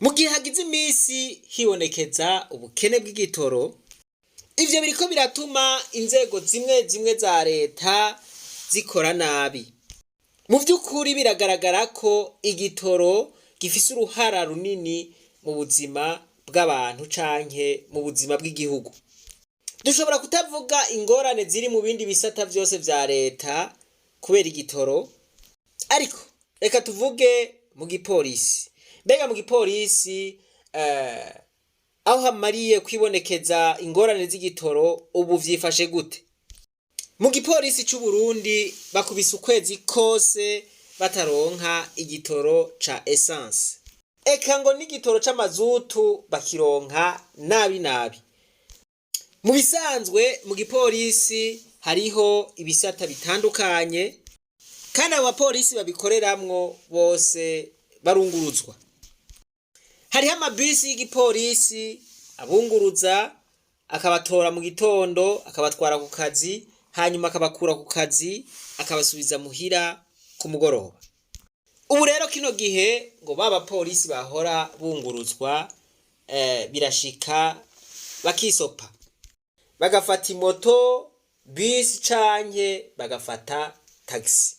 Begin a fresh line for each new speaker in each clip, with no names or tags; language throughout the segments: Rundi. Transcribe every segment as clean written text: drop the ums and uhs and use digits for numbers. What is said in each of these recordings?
Mu gihe hagize iminsi hibonekeza ubukene bw'igitoro, ivyo biriko biratuma inzego zimwe zimwe za leta zikora nabi. Mu vy'ukuri biragaragara ko igitoro gifise uruhara runini mu buzima bw'abantu canke mu buzima bw'igihugu. Dushobora kutavuga ingorane ziri mu bindi bisata vyose vya leta kubera igitoro, ariko reka tuvuge mu gipolisi. Mbega mu gipolisi aho hamariye kwibonekeza ingorane z'igitoro, ubu vyifashe gute? Mu gipolisi c'u Burundi bakubise ukwezi kose bataronka igitoro ca essence. Eka ngo n'igitoro c'amazutu bakironka nabi nabi. Mu bisanzwe mu gipolisi hariho ibisata bitandukanye, kandi abo bapolisi babikoreramwo bose barunguruzwa. Hariho amabisi y'igipolisi abunguruza, akabatora mu gitondo akabatwara ku kazi, hanyuma akabakura ku kazi akabasubiza muhira ku mugoroba. Ubu rero kino gihe ngo ba bapolisi bahora bunguruzwa birashika bakisopa, bagafata imoto, bisi canke bagafata tagisi.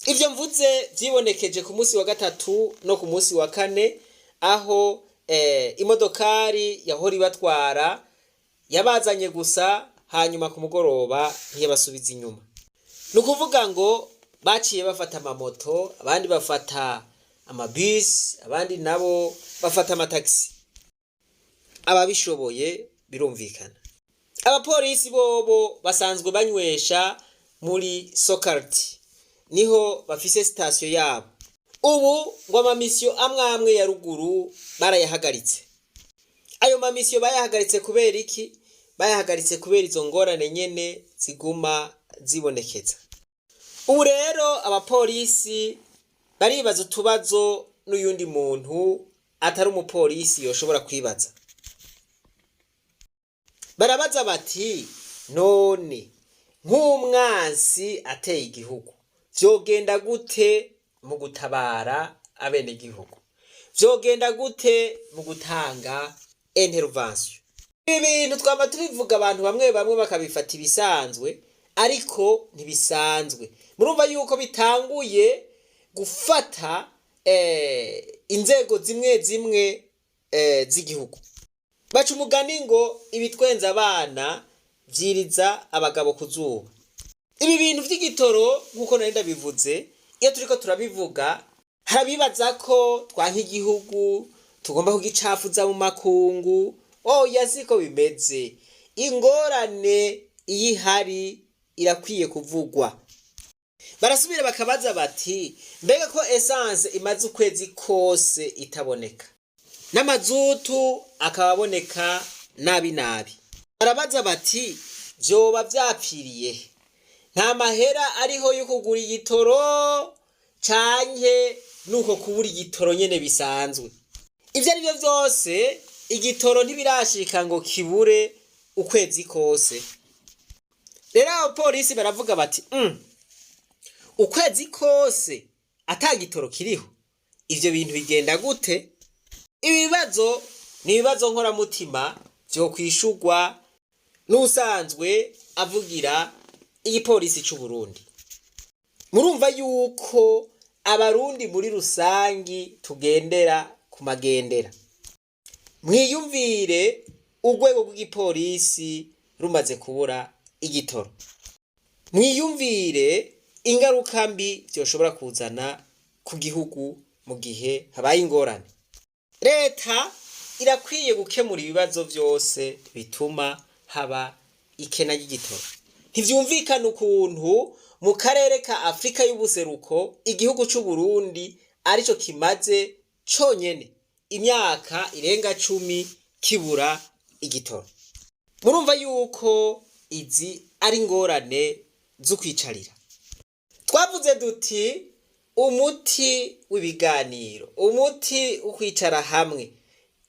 Ivyo mvuze vyibonekeje ku munsi wa gatatu no ku munsi wa kane, aho imodokari yahora ibatwara yabazanye gusa, hanyuma ku mugoroba ntiyabasubiza inyuma. Ni ukuvuga ngo baciye bafata amamoto, abandi bafata amabisi, abandi nabo bafata amatagisi, ababishoboye birumvikana. Abapolisi bobo basanzwe banywesha muri Sokarti, niho bafise sitasiyo yabo. Ubu ngo ama missions amwe amwe ya ruguru barayahagaritse. Ayo ma missions bayahagaritse kubera iki? Bayahagaritse kubera izo ngorane nyene ziguma zibonekeza. Ubu rero abapolisi baribaza utubazo n'uyundi muntu atari umupolisi yoshobora kwibaza. Barabaza bati: "None nk'umwansi ateye igihugu, vyogenda gute mu gutabara abenegihugu? Vyogenda gute mu gutanga intervention?" Ibi bintu twama tubivuga, abantu bamwe bamwe bakabifata ibisanzwe, ariko ntibisanzwe. Murumva yuko bitanguye gufata inzego zimwe zimwe z'igihugu. Baca umugani ngo ibitwenza abana vyiriza abagabo ku zuba. Ibi bintu vy'igitoro, nk'uko nari ndabivuze, iyo turiko turabivuga harabibaza ko twanka igihugu, tugomba kugicafuza mu makungu. Oya, siko bimeze. Ingorane iyo ihari irakwiye kuvugwa. Barasubira bakabaza bati: "Mbega ko essence imaze ukwezi kose itaboneka, n'amazutu akaba aboneka nabi nabi?" Barabaza bati: "Vyoba vyapfiriye he? Nta mahera ariho yo kugura igitoro, canke nuko kubura igitoro nyene bisanzwe?" Ivyo ari vyo vyose, igitoro ntibirashika ngo kibure ukwezi kose. Rero abapolisi baravuga bati: "Ukwezi kose ata gitoro kiriho, ivyo bintu bigenda gute?" Ibi bibazo ni ibibazo nkoramutima vyokwishurwa n'usanzwe avugira igipolisi c'u Burundi. Murumva yuko Abarundi muri rusangi tugendera ku magendera. Mwiyumvire urwego rw'igipolisi rumaze kubura igitoro, mwiyumvire ingaruka mbi vyoshobora kuzana ku gihugu mu gihe habaye ingorane. Leta irakwiye gukemura ibibazo vyose bituma haba ikena ry'igitoro. Ntivyumvikana ukuntu mu karere ka Afrika y'ubuseruko igihugu c'u Burundi arico kimaze conyene imyaka irenga 10 kibura igitoro. Murumva yuko izi ari ingorane z'ukwicarira. Twavuze duti umuti w'ibiganiro, umuti wo kwicara hamwe,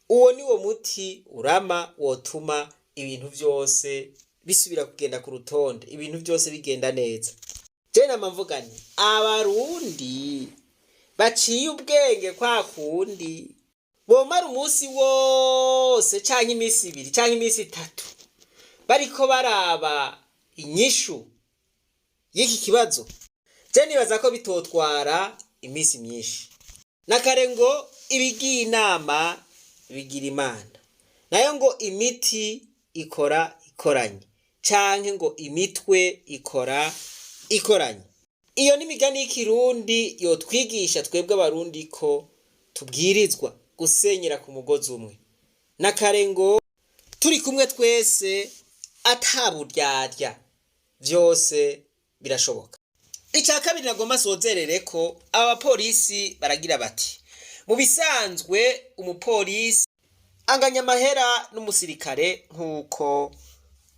uwo ni wo muti urama wotuma ibintu vyose bisubira kugenda ku rutonde, ibintu vyose bigenda neza. Je nama mvuga nti Abarundi baciye ubwenge kwa kundi. Bomara umunsi wose canke iminsi 2 canke iminsi 3 bariko baraba inyishu y'iki kibazo, je nibaza ko bitotwara iminsi myinshi. Na kare ngo ibigiye inama bigira imana, nayo ngo imiti ikora ikoranye, canke ngo imitwe ikora ikoranye. Iyo ni imigani y'ikirundi yotwigisha twebwe abarundi ko tubwirizwa gusenyera ku mugozi umwe. Na kare ngo turi kumwe twese ataburyarya, vyose birashoboka. Ica kabiri nagomba sozerere ko aba bapolisi baragira bati: mu bisanzwe umupolisi anganya amahera n'umusirikare nk'uko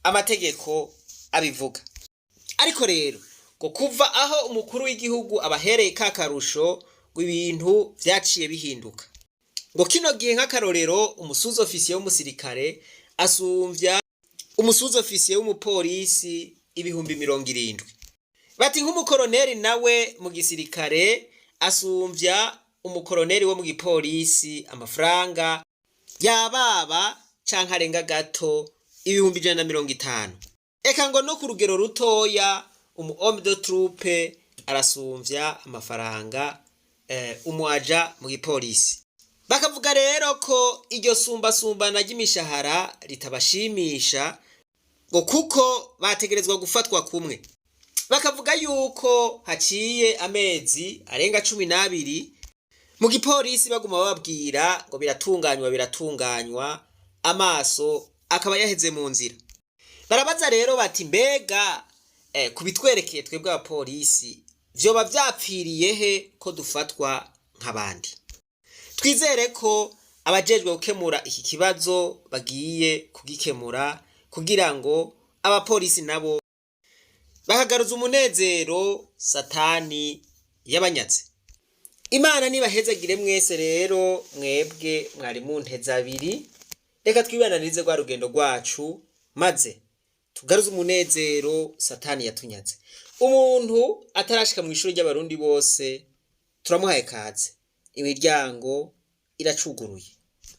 amategeko abivuga, ariko rero ngo kuva aho umukuru w'igihugu abahereye ka karusho, ngo ibintu vyaciye bihinduka. Ngo kino gihe nk'akarorero umusuzi ofisiye w'umusirikare asumvya umusuzi ofisiye w'umupolisi 70,000. Bati nk'umukoroneri nawe mu gisirikare asumvya umukoroneri wo mu gipolisi amafaranga yababa canke arenga gato 150,000. Eka ngo no ku rugero rutoya umu homme de troupe arasumvya amafaranga umu agent mu gipolisi. Bakavuga rero ko iryo sumbasumbana ry'imishahara ritabashimisha, ngo kuko bategerezwa gufatwa kumwe. Bakavuga yuko haciye amezi arenga 12 mu gipolisi baguma bababwira ngo biratunganywa biratunganywa, amaso akaba yaheze mu nzira. Barabaza rero bati: mbega kubitwerekeye twebwe abapolisi vyoba vyapfiriye he ko dufatwa nk'abandi? Twizere ko abajejwe gukemura iki kibazo bagiye kugikemura kugira ngo abapolisi nabo bakagaruza umunezero satani yabanyaze. Imana nibahezagire mwese rero mwebwe mwari munteze abiri. Reka twibananirize rwa rugendo rwacu maze tugaruze umunezero satani yatunyaze. Umuntu atarashika mu ishuri ry'abarundi bose turamuhaye kaze, imiryango iracuguruye.